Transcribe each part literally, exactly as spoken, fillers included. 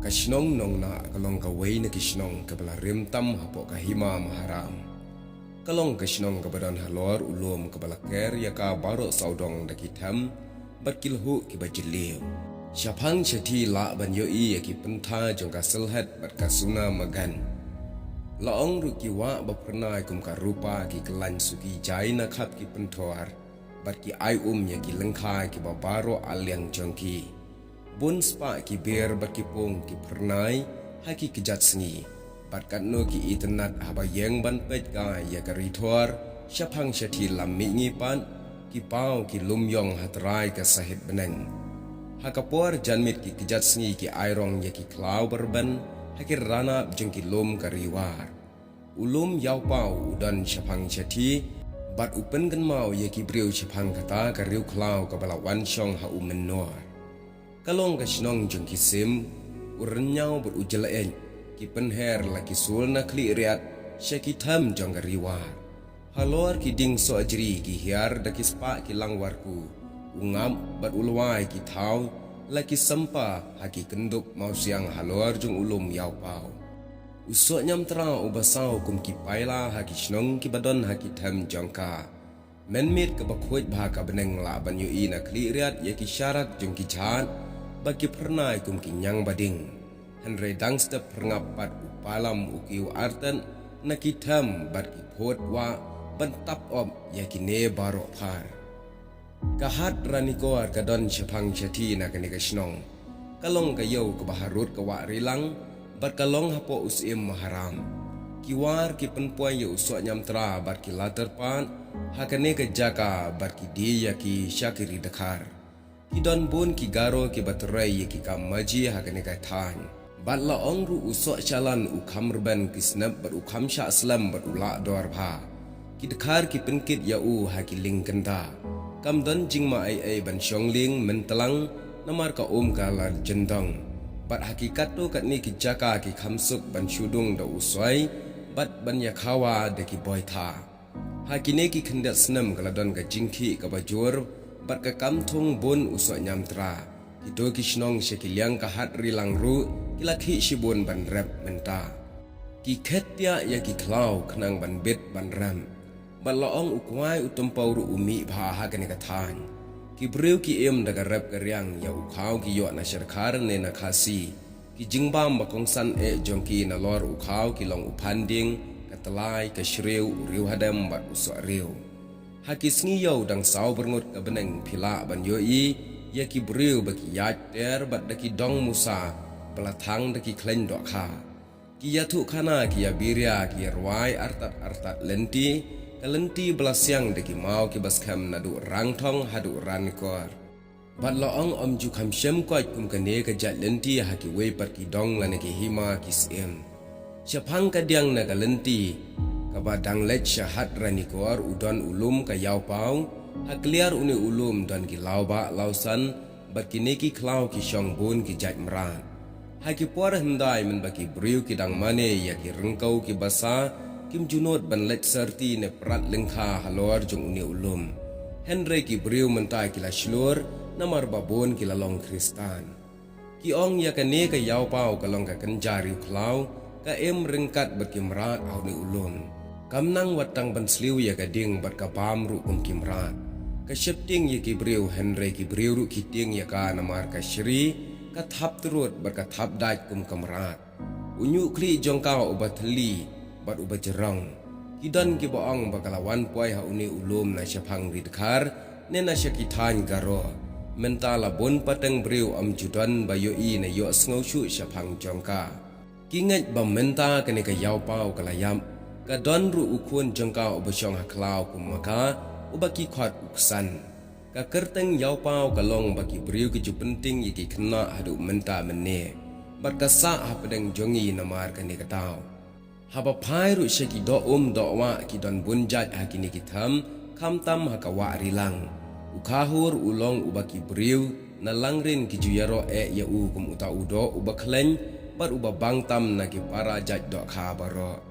Ka shnong Nongnah ka long kawei na ki shnong kaba la rim tam hapoh ka Hima Maharam. Ka long ka shnong kaba don halor u lum kaba la ker ïa ka baroh sawdong da ki them bad ki lhuh kiba jylliew. Shaphang shathie lah ban ïohi ïa ki pyntha jong ka Sylhet bad ka Suna Magan. La ong ruh ki wah ba phyrnai kum ka rupa ki kyllain suki jai na khap ki pynthor bad ki ai um ïa ki lyngkha kiba baroh ar liang jong ki. Bun spah ki bir bad ki pung ki phyrnai ha ki kjat sngi. Bad katno ki itynnad haba ïeng ban peit kai ïa ka ri thor shaphang shathie lam mihngi pat, ki paw ki lum ïong ha trai ka sahit bneng. Ha ka por janmiet ki kjat sngi ki ai rong ïa ki khlaw ba rben ha ki ranab jong ki lum ka Ri War. U lum Ïawpaw u don shaphang shathie bad u pynkynmaw ïa ki briew shaphang kata ka riewkhlaw kaba la wan shong ha u mynnor. Ka long ka shnong jong ki sim, u rynñiaw bad u jyllieñ ki pynher la ki sul na khlieh riat sha ki them jong ka Ri War. Halor ki dieng sohjri ki hiar da ki spah ki langwarku, u ngap bad u lwai ki thaw la ki sympa ha ki kyndup mawsiang halor jong u lum Ïawpaw. U soh Ñiamtra uba saw kum ki paila ha ki shnong kiba don ha ki them jong ka. Mynmiet kaba khuid bha ka bneng lah ban ïohi na khlieh riat ïa ki sharak jong ki jhat ba ki phyrnai kum ki ñiang ba ding. Hynrei dang step pyrngap pat u palam u kiew artat na ki them bad ki phut wah ban tap op ïa kine baroh phar. Ka Hat Ranikor ka don shaphang shathie na kane ka shnong. Ka long ka ïew kaba harud ka Wah Rilang bad ka long hapoh u Syiem Maharam. Ki War ki pynpoi ïa u soh Ñiamtra bad ki la tyrpad ha kane ka jaka bad ki die ïa ki sha ki ri dkhar. Ki don bun ki Garo kiba trei ïa ki kam maji ha kane ka thaiñ. Bad la ong ruh u soh Shalan u kham rben ki snep bad u kham shah slem bad u lah dor bha. Ki dkhar ki pynkit ïa u ha ki lieng kynta. Kam don jingma ei ei ban shong lieng myntlang namar ka um ka la jyndong. Bad ha ki katto katne ki jaka ki kham suk ban shu dung da u soi bad ban ïakhawa da ki boitha. Ha kine ki khyndiat snem ka la don ka jingkhih kaba jur bad ka kam thung bun u soh Ñiamtra. Kito ki shnong sha ki liang ka Hat Rilang ruh ki la khih shibun ban rep mynta. Ki khet tiah ïa ki khlaw khnang ban bit ban rem. Bad la ong u kwai u tympew ruh u mih bha ha kane ka thaiñ. Ki briew ki im da ka rep ka riang, ïa u khaw ki ïoh na Sherkhar ne na Khasi. Ki jingbam ba kongsan eh jong ki nalor u khaw ki long u phandieng, ka tlai, ka shriew, u riewhadem bad u soh riew. Ha ki sngi ïew dang saw byrngut ka bneng phi lah ban ïohi ïa ki briew ba ki ïaid ter bad da ki dong musa ba la thang da ki khleiñ dohkha. Ki ïathuh khana, ki ïabiria, ki ïarwai artat artat lynti, ka lynti ba la siang da ki maw kiba skhem naduh Rangthong haduh Ranikor. Bad la ong ym ju kham shem koit kum kane ka jait lynti ha kiwei pat ki dong lane ki hima ki syiem. Shaphang ka diang na ka lynti kaba dang leit sha Hat Ranikor u don u lum ka Ïawpaw, ha kliar une u lum don ki lawbah lawsan, bad kine ki khlaw ki shong bun ki jait mrad. Ha ki por hyndai mynba ki briew ki dang mane ïa ki ryngkew ki basa, kim ju nud ban leit syrti ne prat lyngkha halor jong une u lum. Hynrei ki briew mynta ki la shlur namar ba bun ki la long Khristan. Ki ong ïa kane ka Ïawpaw ka long ka kynja riewkhlaw, ka im ryngkat bad ki mrad ha une u lum. Kam nang wat tang ban sliew ïa ka dieng bad ka bam ruh kum ki mrad. Ka sheptieng ïa ki briew, hynrei ki briew ruh ki tieng ïa ka namar ka shri, ka thap trud bad ka thap dait kum ka mrad. U ñiuhkhlieh jong ka uba thylli bad uba jrong. Ki don kiba ong ba ka la wan poi ha une u lum na shaphang ri dkhar ne na sha ki thaiñ Garo. Mynta la bun pateng briew ym ju don ba ïohi ne ïohsngew shuh shaphang jong ka. Ki ngeit ba mynta kane ka Ïawpaw ka la ïap. Ka don ruh u khun jong ka uba shong ha khlaw kum ma ka, uba ki khot u Ksan. Ka kyrteng Ïawpaw ka long ba ki briew ki ju pyntieng ïa ki khynnah haduh mynta mynne. Bad ka sah hapdeng jong ngi namar kane ka daw. Haba phai ruh sha ki doh um doh wah, ki don bun jait ha kine ki them, khamtam ha ka Wah Rilang. U Khahur u long uba ki briew na Langrin ki ju ïaroh eh ïa u kum uta u doh uba khleiñ bad uba bang tam na ki para jait dohkha baroh.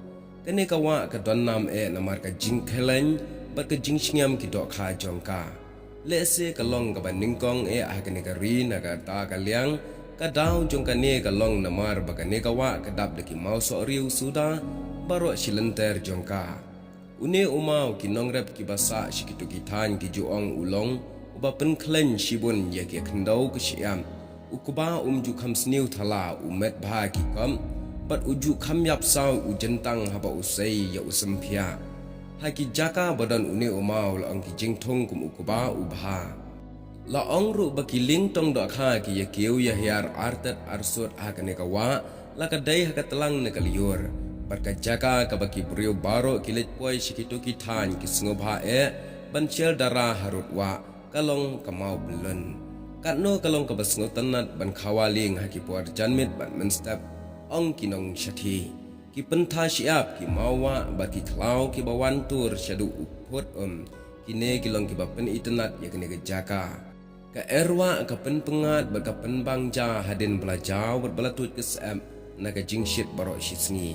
Kane ka wah ka don nam eh namar ka jingkhleiñ bad ka jingsngiam ki dohkha jong ka. Lehse ka long kaba nyngkong eh ha kane ka ri na kata ka liang, Ka daw jong kane ka long namar ba kane ka wah ka dap da ki maw soh riew suda baroh shi lynter jong ka. Une u maw ki nongrep kiba sah sha kito ki thaiñ ki ju ong u long uba pynkhleiñ shibun ïa ki khyndew ki shyiap. U kba um ju kham sniew thala, u met bha ki kop bad u ju kham ïap saw, u jyntang haba u sei ïa u symphia. Ha ki jaka ba don une u maw la ong ki jingthung kum u kba u bha. La ong ruh ba ki lieng tong dohkha ki ïa kiew ïa hiar artet arsut ha kane ka wah la ka dei ha ka tlang ne ka lyiur. Bad ka jaka kaba ki briew baroh ki leit poi sha kito ki thaiñ ki sngewbha eh ban shel dara harud wah ka long ka maw byllun. Katno ka long kaba sngewtynnat ban khawa lieng ha ki por janmiet bad mynstep, ong ki nongsathi. Ki pynthah shyiap ki maw wah bad ki khlaw kiba wan tur shaduh u phut um. Kine ki long kiba pynitynnat ïa kane ka jaka. Ka er wah ka pynpyngngad bad ka pynbang ja hadien ba la jaw bad ba la tuid ka syep na ka jingshit baroh shi sngi.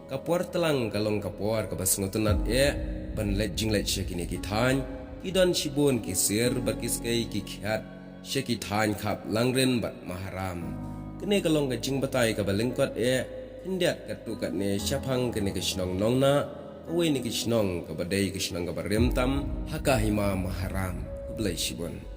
Ka por tlang ka long ka por kaba sngewtynnat eh ban leit jingleit sha kine ki thaiñ. Ki don shibun ki sir bad ki skei ki khiat sha ki thaiñ khap Langrin bad Maharam. Kane ka long ka jingbatai kaba lyngkot eh, khyndiat katto katne shaphang kane ka shnong Nongnah, kawei na ki shnong kaba dei ka shnong kaba rim tam ha ka hima Maharam. Khublei shibun.